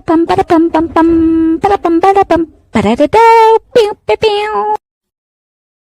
Para pam para pam pam pam para pam para pam para da da piu piu piu.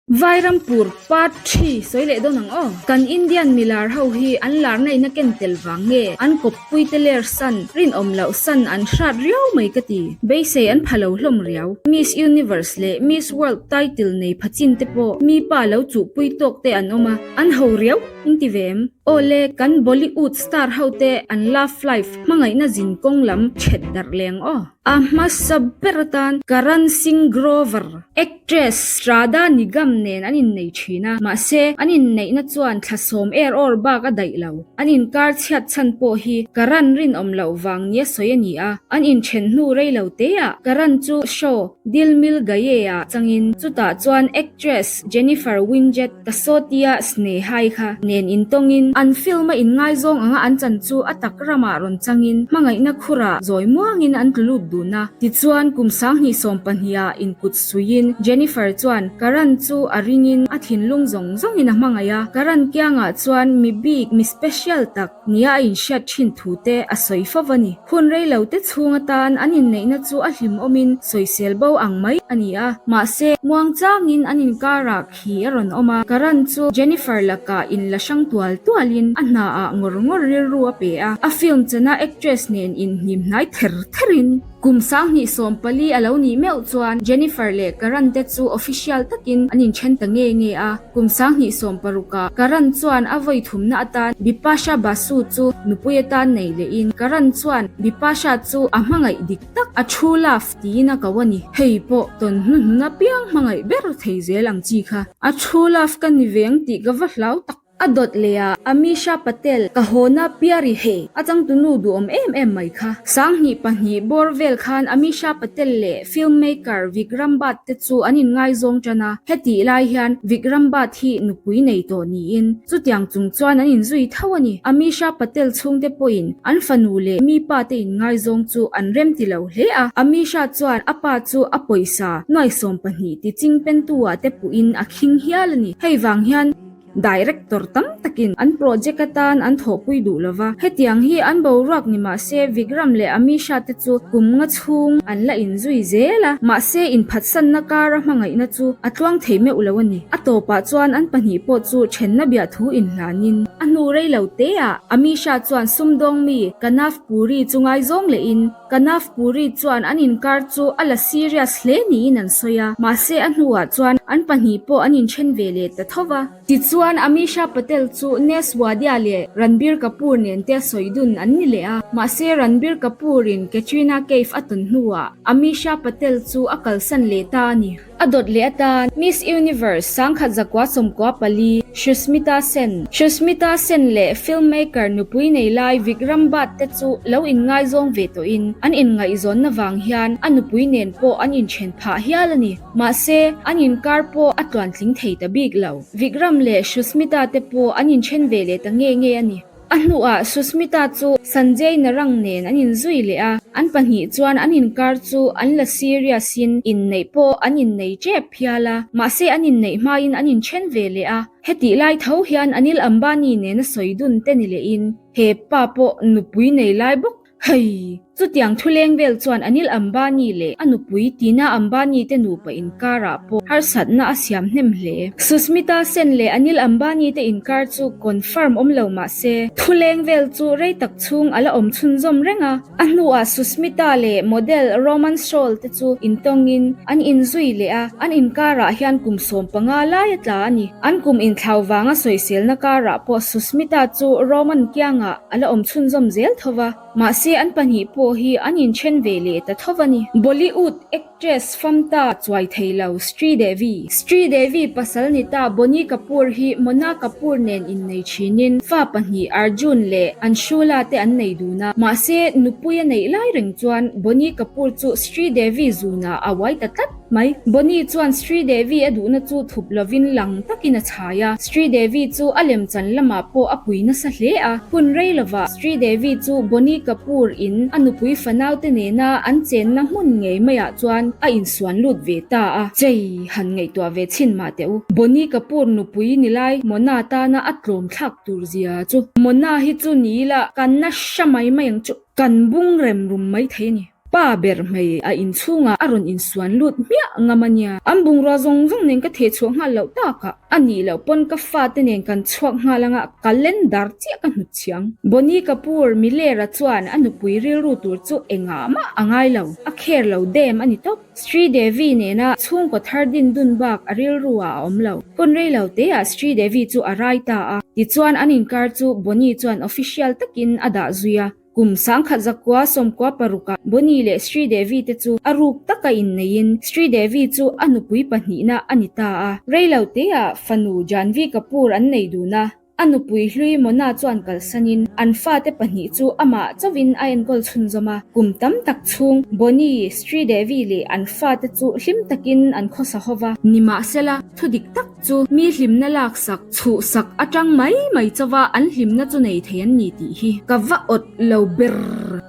Vairampur part thi sawi leh dawn ang aw. Kan Indian milar ho hi an lar neihna ken tel vang nge an kawppui te ler san rinawm loh san an hrat riau mai ka ti. Beisei an pha lo hlawm riau. Miss Universe leh Miss World title nei pha chin te pawh mi pa lo chuhpui tawk te an awm a, an ho riau in ti ve em? Aw le, kan Bollywood star ho te an love life hmangaihna zin kawng lam thet darh leng aw. A hmasa ber atan Karan Singh Grover, actress Shraddha Nigam nen an innei thin a, mahse an inneihna chuan thla sawm er awr bak a daih lo. An inkar chhiat chhan pawh hi Karan rinawm loh vang nia sawi a ni a, an inthen hnu rei lo teah Karan chu show Dil Mil Gaye-ah changin chutah chuan actress Jennifer Winget Kasotia Snehai kha nen intawngin an film a inngaizawng anga an chan chu a tak ramah rawn changin hmangaihna khurah zawi muangin an tlu lut dun a. Tichuan kum 2020 ah inkut suiin Jennifer chuan Karan chu a ringin a thinlung zawng zawngin a hmangaih a, Karan kiangah chuan mi bik, mi special tak nia a inhriat thin thu te a sawi fo a ni. Hun rei lo te chhung atan an inneihna chu a hlimawmin sawisel bo ang mai a ni a, mahse muangchangin an inkarah Khi a rawn awm a, Karan chu Jennifer lakah in la hrang tual tualin a hna ah ngawr ngawr rilru a pe a, a film chana actress nen in hnim hnai ther therin. Kum 2014 a lo nih meuh chuan Jennifer leh Karan te chu official takin an inthen ta nge nge a, kum 2016 ah Karan chuan a vawi thumna atan Bipasha Basu chu nupui atan nei lehin Karan chuan Bipasha chu a hmangaih dik tak a true love tiin a ko a ni. Hei pawh tawn hnuhnun apiang hmangaih ber thei zel ang chi kha. A true love ka ni veng tih ka va hlau tak. A dawt leh a, Amisha Patel ka hawna Pyari He a changtunu duhawm em em mai kha. 2002 bawr vel khan Amisha Patel leh film maker Vikram Bhatt te chu an inngaizawng tan a, hetih lai hian Vikram Bhatt hi nupui nei tawh niin chutiang chung chuan an inzui tho a ni. Amisha Patel chhungte pawhin an fanu leh mi pa te inngaizawng chu an rem ti lo hle a, Amisha chuan a pa chu a pawisa nuai 12 ti ching pentu ah te puhin a khing hial a ni. Hei vang hian Director tam takin an project atan an thawhpui duh lo va, hetiang hi an boruak ni mah se Vikram leh Amisha te chu kum nga chhung an la inzui zel a, mahse inphatsanna kara hmangaihna chu a tluang thei meuh lo a ni. A tawpah chuan an pahnih pawh chu thenna biahthu inhlanin a hnu rei lo teah Amisha chuan sumdawng mi Kanav Puri chu ngaizawng lehin Kanav Puri chuan an inkar chu a la serious hle niin an sawi a, mahse a hnuah chuan an pahnih pawh an inthen ve leh ta tho va. Tichuan Amisha Patel chu Ness Wadia leh Ranbir Kapoor nen te sawi dun an ni leh a, mahse Ranbir Kapoor in Katrina Kaif a tawn hnuah Amisha Patel chu a kalsan leh ta a ni. A dawt leh atan Miss Universe 1994 Sushmita Sen Sushmita Sen leh filmmaker nupui nei lai Vikram Bhatt te chu lo inngaizawng ve tawhin an inngaihzawnna vang hian a nupui nen pawh an inthen phah hial a ni. Mahse, an inkar pawh a tluantling thei ta bik lo. Vikram leh Sushmita te pawh an inthen ve leh ta nge nge a ni. A hnuah Susmita chu Sanjay Narang nen an inzui leh a, an pahnih chuan an inkar chu an la serious in inneih pawh an innei tep phial a, mahse an inneih hmain an inthen ve leh a, hetih lai tho hian Anil Ambani nena sawi dun te ni lehin he pa pawh nupui nei lai bawk hei! Chutiang thuleng vel chuan Anil Ambani leh a nupui Tina Ambani te nupa inkarah pawh harsatna a siam hnem hle. Sushmita Sen leh Anil Ambani te inkar chu confirm awm lo mah se, thuleng vel chu rei tak chhung a la awm chhunzawm reng a. A hnuah Sushmita leh model Roman Shawl te chu intawngin an inzui leh a, an inkarah hian kum 15 lai a tla a ni. An kum inthlau vanga sawiselna karah pawh Sushmita chu Roman kiangah a la awm chhunzawm zel tho va. Mahse an pahnih pawh hi an inthen ve leh ta tho a ni. Bollywood actress famta chuai thei lo Sridevi. Sridevi pasal ni ta Boney Kapoor hi Mona Kapoor nen innei thinin fa pahnih Arjun leh Anshula te an nei dun a. Mahse nupui a neih lai reng chuan Boney Kapoor chu Sridevi zunah a uai ta tlat. Mai. Bonnie chuan Sridevi a duhna chu thup lovin lang takin a chhai a. Sridevi chu a lemchan lamah pawh a pui nasa hle a. Hun rei lovah Sridevi chu Bonnie Kapoor in a nupui fanaute nena an chenna hmun ngei maiah chuan a insuan lut ve ta a. Chei han ngaihtuah ve chhin mah teh u. Bonnie Kapoor nupui ni lai Mona tana a tlawm thlak tur zia chu. Mona hi chu ni ila kan nasa mai mai ang chu. Kan bung rem rum mai thei a ni. Pa ber hmei a inchhungah a rawn insuan lut hmiah ngam a nia. An bungrua zawng zawng nen ka theh chhuah nghal loh takah a nih loh pawn ka fate nen kan chhuak nghal anga calendar chiah ka hnut chhiang. Bonny Kapoor Milera chuan a nupui rilru tur chu engah mah a ngai lo, a kher lo dem a ni tawp. Sri Devi nena chhungkaw thar din dun bak a rilru ah a awm lo. Hun rei lo teah Sri Devi chu a rai ta a, tichuan an inkar chu Bonny chuan official takin a dah zui a. Kum sangkhat zakua sawmkua parukah Bonny leh Sri Devi te chu a ruk taka inneiin Sri Devi chu a nupui pahnihna a ni ta a. Rei lo teah fanu Janhvi Kapoor an nei dun a. A nupui hlui Mona chuan kalsanin an fate pahnih chu amah chauhin a enkawl chhunzawm a. Kum tam tak chhung Bonny, Sri Devi leh an fate chu hlim takin an khawsa ho va. Nimahsela, thu dik tak chu mi hlimna laksak, chhuhsak atang mai mai chauva an hlimna chu nei thei an ni tih hi ka va awt lo ber.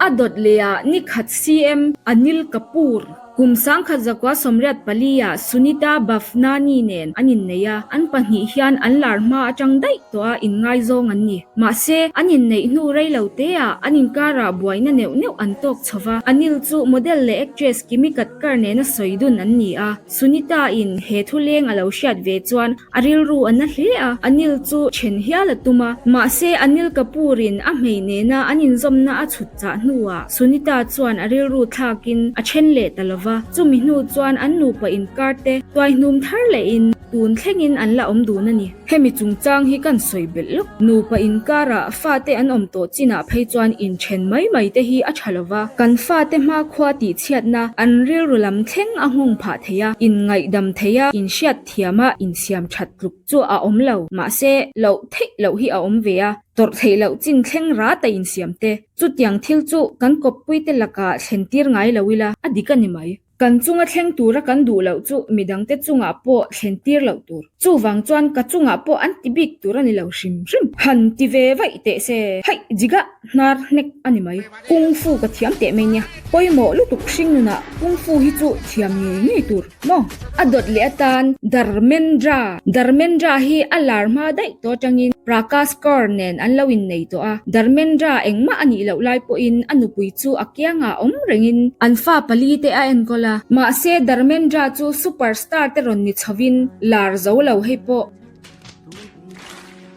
A dawt leh ah nikhat CM Anil Kapoor Kum 1934 ah Sunita Bhavnani nen an innei a, an pahnih hian an lar hma atang daih tawh a inngaizawng an ni. Mahse, an inneih hnu rei lo te ah an inkarah buaina neuh neuh an tawk chho va, Anil chu model leh actress Kimi Katkar nena sawi dun an ni a, Sunita in he thu leng a lo hriat ve chuan A rilru a na hle a, Anil chu then hial a tum a. Mahse, Anil Kapoor in a hmei nena an inzawmna a chhut chah hnuah Sunita chuan a rilru thlakin a then leh ta lova. Chumi hnu chuan an nupa inkar te tuaihnum thar lehin tun thlengin an la awm dun a ni. Hemi chungchang hi kan sawi belh lawk. Nupa inkarah fate an awm tawh chinah phei chuan inthen mai mai te hi a tha lova. Kan fate hmakhua tihchhiatna an rilru lam thleng a nghawng phah thei a, inngaihdam thei a, inhriat thiama insiam that tluk chu a awm lo. Mahse, loh theih loh hi a awm ve a, tawrh theih loh chin thleng rat a insiam te. Chutiang thil chu kan kawppuite lakah thlen tir ngai lo ila, a dik a ni mai. Kan chunga thleng tura kan duh loh chu midangte chungah pawh thlen tir loh tur. Chuvang chuan ka chungah pawh an ti bik tur a ni lo hrim hrim. Han ti ve vaih teh se, haih jigah hnar hnek a ni mai. Kung Fu ka thiam teh mai nia. Pawimawh lutuk hring nunah Kung Fu hi chu thiam ngei ngei tur maw? A dawt leh atan Dharmendra. Dharmendra hi a lar hma daih tawh atangin Prakash Kaur nen an lo innei tawh a. Dharmendra engmah a nih loh lai pawhin a nupui chu a kiangah awm rengin an fa pali te a enkawl a. Mahse Dharmendra chu superstar te rawn ni chhovin lar zo lo hei pawh.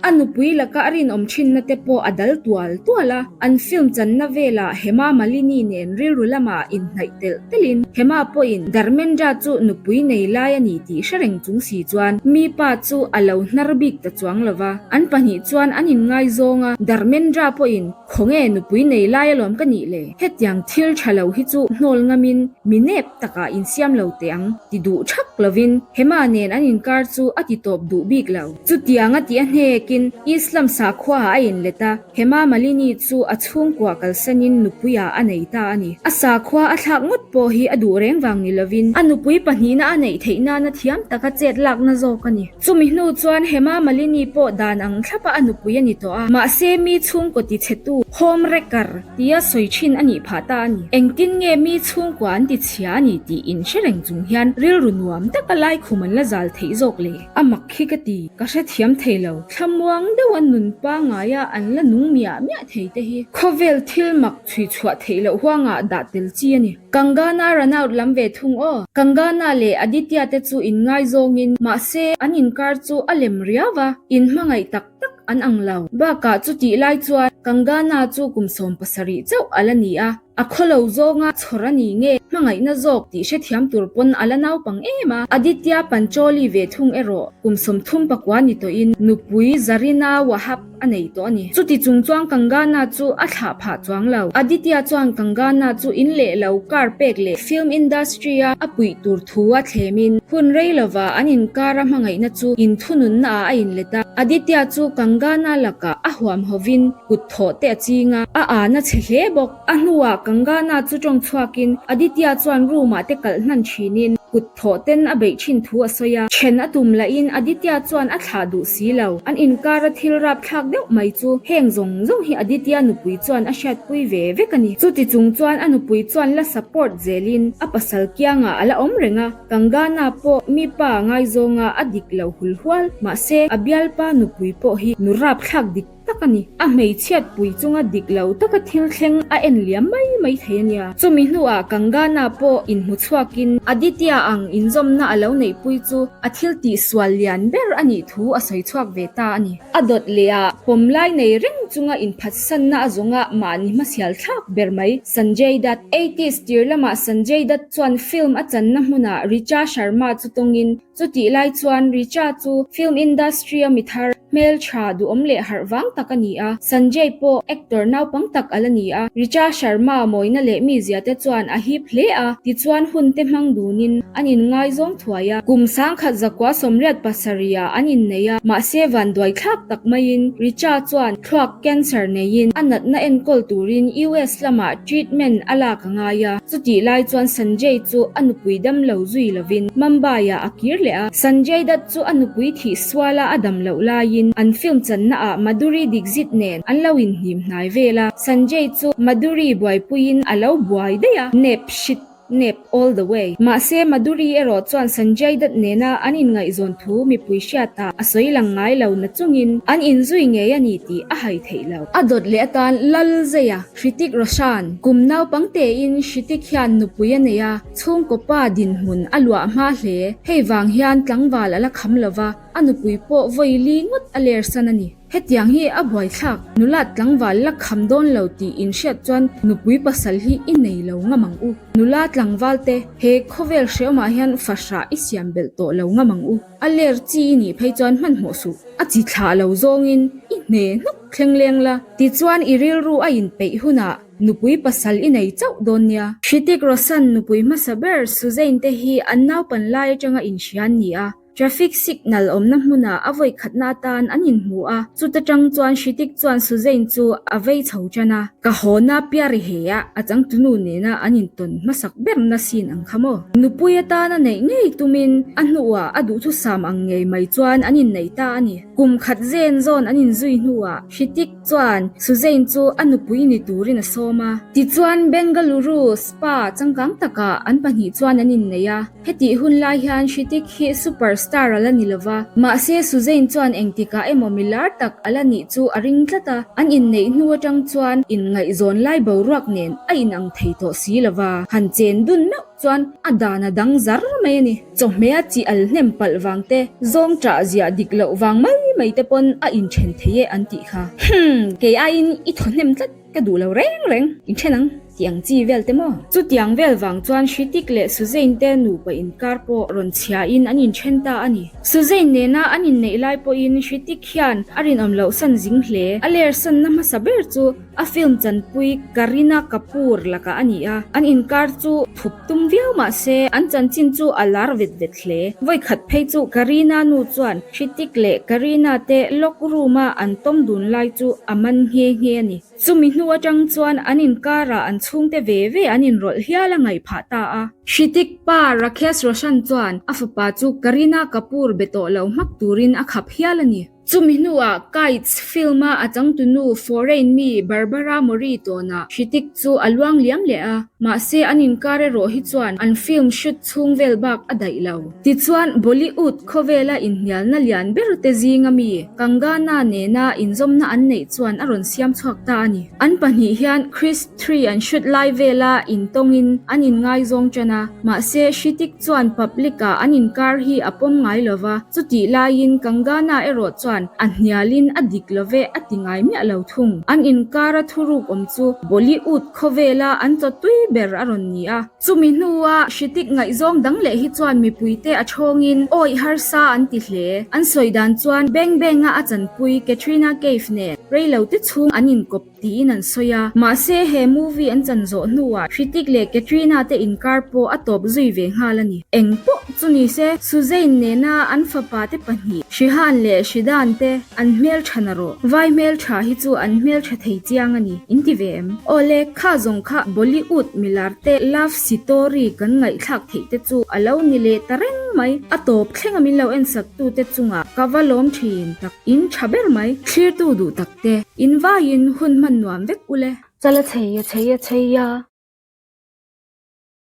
A nupui laka a rinawm thinna te pawh a dal tual tual a, an film channa velah Hema Malini nen rilru lamah inhnaih telh telhin Hema pawhin Dharmendra chu nupui nei lai a ni tih hre reng chung si chuan mi pa chu a lo hnar bik ta chuang lo va, an pahnih chuan an inngaizawng a, Dharmendra pawhin Khawnge nupui nei lai alawm ka nih le? Hetiang thil tha lo hi chu hnawl ngamin mi nep takah insiam lo teh ang ti duh thak lovin Hema nen an inkar chu a ti tawp duh bik lo. Chutiang a tih a hnekin Islam sakhuaah a inlet a, Hema Malini chu a chhungkua kalsanin nupuiah a nei ta a ni. A sakhua a thlak ngawt pawh hi a duh reng vang ni lovin a nupui pahnihna a neih theih nana thiam taka chet lakna zawk a ni. Chumi hnu chuan Hema Malini pawh dan ang thlapa a nupui a ni tawh a, mahse mi chhungkaw ti chhetu, home wrecker, tia sawi thin a nih phah ta a ni. Engtin nge mi chhungkua an ti chhia a ni tih in hre reng chung hian rilru nuam taka laikhum an la zal theih zawk le? A mak hi ka ti, ka hrethiam thei lo. Thlamuang deuha nun pangaia an la nung miah miah thei te hi khawvel thil mak chhui chhuah theih loh huangah dah tel chi a ni. Kangana Ranaut lam ve thung aw. Kangana leh Aditya te chu inngaizawngin mahse an inkar chu a lem riau a, inhmangaih tak tak an ang lo. Bakah chutih lai chuan Kangana chu kum 17 chauh a la ni a, a khawlo zawnga chhawr a ni nge hmangaihna zawk tih hrethiam tur pawn a la naupang em a. Aditya Pancholi ve thung erawh kum 34 ni tawhin nupui Zarina Wahab a nei tawh a ni. Chuti chung chuan Kangana chu a thlah phah chuang lo. Aditya chuan Kangana chu in leh lo car pek leh film industry a a puih tur thu a thlemin hun rei lova an inkar a hmangaihna chu inthununna ah a inlet a. Aditya chu Kangana lakah a huam hovin kut thawh te a ching a, a an a chhe hle bawk. A hnuah Kangana chu tawng chhuakin Aditya chuan room ah te kalh hnan thinin. Kut thawh ten a beih thin thu a sawi a, then a tum lahin Aditya chuan a thlah duh si lo. An inkar a thil rap thlak deuh mai chu heng zawng zawng hi Aditya nupui chuan a hriatpui ve vek a ni. Chuti chung chuan a nupui chuan la support zelin a pasal kiangah a la awm reng a, Kangana pawh mi pa ngaizawnga a dik lo hul hual. Mahse, a bialpa nupui pawh hi nu rap thlak dik tak a ni. A hmeichhiat pui chunga dik lo taka thil thleng a en liam mai mai thei a nia. Chumi hnuah Kangana pawh inhmu chhuakin Aditya ang inzawmna a lo neihpui chu a thil tihsual lian ber a nih thu a sawi chhuak ve ta a ni. A dawt leh a pawm lai nei reng chunga inphatsanna a zawnga mahni hmasial thlak ber mai Sanjay Dutt. Eighties tir lamah Sanjay Dutt chuan film a channa hmunah Richa Sharma chu tawngin Chutih lai chuan Richa chu film industry a mi thar, hmeltha, duhawm leh harh vang tak a ni a. Sanjay pawh actor naupang tak a la ni a. Richa Sharma mawina leh mizia te chuan a hip hle a, tichuan hun te hmang dunin an inngaizawng thuai a. Kum sangkhat zakua 87 ah an innei a, mahse vanduai thlak tak maiin Richa chuan thluak cancer neiin a natna enkawl turin US lamah treatment a lak a ngai a. Chutih lai chuan Sanjay chu a nupui damlo zui lovin Mumbai-ah a kir leh a. Sanjay Dutt chu a nupui thih suala a dam loh laiin an film channa-ah Madhuri Dixit nen an lo inhnim hnai vel a. Sanjay chu Madhuri buaipuiin a lo buai daih a, nep shit nep all the way. Mahse Madhuri erawh chuan Sanjay Dutt nena an inngaihzawn thu mipui hriatah a sawi lang ngai lo na chungin an inzui ngei a ni tih a hai theih lo. A dawt leh atan Lal Zeia Hrithik Roshan, Kum naupang tein Hrithik hian nupui a nei a, chhungkaw pa dinhmun a luah hma hle. Hei vang hian tlangval a la kham lo va, a nupui pawh vawi li ngawt a lersan a ni. Hetiang hi a buaithlak, nulat tlangval la kham dawn lo tih inhriat chuan nupui pasal hi i nei lo ngam ang u. Nula tlangval te, he khawvel hreawmah hian fahrah i siam belh tawh lo ngam ang u. A ler chi i nih phei chuan hmanhmawh suh. A chi thlah lo zawngin i hne hnuk thleng leng la, tichuan i rilru a inpeih hunah nupui pasal i nei chauh dawn nia. Hrithik Roshan nupui hmasa ber Suzain te hi an naupan lai atanga inhria an ni a, traffic signal awmna hmunah a vawi khatna atan an inhmu a, chuta tang chuan Hrithik chuan Suzain chu a vei chho tan a. Ka hawna Pyari he a a changtunu nena an intawn hmasak berna scene ang kha maw? Nupui atana neih ngei tumin a hnuah a duhthusam ang ngei mai chuan an innei ta a ni. Kum khat zen zawn an inzui hnuah Hrithik chuan Suzain chu a nupui ni turin a sawm a. Tichuan Bengaluru spa changkang takah an pahnih chuan an innei a. Hetih hun lai hian Hrithik hi super star a la ni lova, mahse Suzain chuan engtikah emaw mi lar tak a la nih chu a ring tlat a, an inneih hnu atang chuan inngaihzawn lai boruak nen a inang thei tawh si lova, han chen dun meuh chuan a dan a dang zar mai a ni. Chawhmeh a chi al hnem palh vang te, zawng ṭah ziah dik loh vang mai mai te pawn a inṭhen thei e an tih kha. Hum, kei aiin i thaw hnem tlat. Ka duh lo reng reng, inthen ang tih ang chi vel te maw? Chutiang vel vang chuan Hrithik leh Suzain te nupa inkar pawh rawn chhiain an inthen ta a ni. Suzain nena an inneih lai pawhin Hrithik hian a rinawm loh san zing hle. A ler sanna hmasa ber chu a film chanpui Kareena Kapoor lakah a ni a, an inkar chu thup tum viau mah se an chanchin chu a lar vet vet hle. Vawikhat phei chu Kareena nu chuan Hrithik leh Kareena te lock room a an tawm dun lai chu a man nghe nghe a ni. Chumi hnu atang chuan an inkarah an chhungte ve ve an inrawlh hial a ngaih phah ta a. Hrithik pa Rakesh Roshan chuan a fapa chu Kareena Kapoor be tawh lo hmak turin a khap hial a ni. Chumi hnuah Kites film-a a changtunu foreign mi Barbara Mori tawnah Hrithik chu a luang liam leh a, mahse an inkar erawh hi chuan an film shoot chhung vel bak a daih lo. Tichuan Bollywood khawvela inhnialna lian ber te zinga mi Kangana nena inzawmna an neih chuan a rawn siam chhuak ta a ni. An pahnih hian Chris Three an shoot lai vela intawngin an inngaizawng tan a, mahse Hrithik chuan public-ah an inkar hi a pawm ngai lo va, chutih laiin Kangana erawh chuan a hnialin a dik lo ve a ti ngai miah lo thung. An inkara thuruk awm chu Bollywood khawvela an chawtui ber a rawn ni a. Chumi hnua Hrithik ngaihzawng dang leh hi chuan mipuite a thawngin awih harsa an ti hle. An sawi dan chuan Bang Bang-a a chanpui Katrina Kaif nen reilote chhung an inkawp tiin an sawi a, mahse he movie an chan zawh hnuah Hrithik leh Katrina te inkar pawh a tawp zui ve nghal a ni. Eng pawh chu ni se, Suzain nena an fapa te pahnih, Hrihan leh Hridan te an hmeltha na rawh. Vai hmeltha hi chu an hmeltha thei chiang a ni, in ti ve em? Awle, kha zawng kha Bollywood. milar te love sitori kan ngaihthlak theih te chu a lo ni leh ta reng mai. A tawp thlenga min lo en sak tu te chungah ka va lawm thin tak in tha ber mai. Thlirtu duh tak te in vaiin hun hman nuam vek ule. Chala chheia chheia chheia.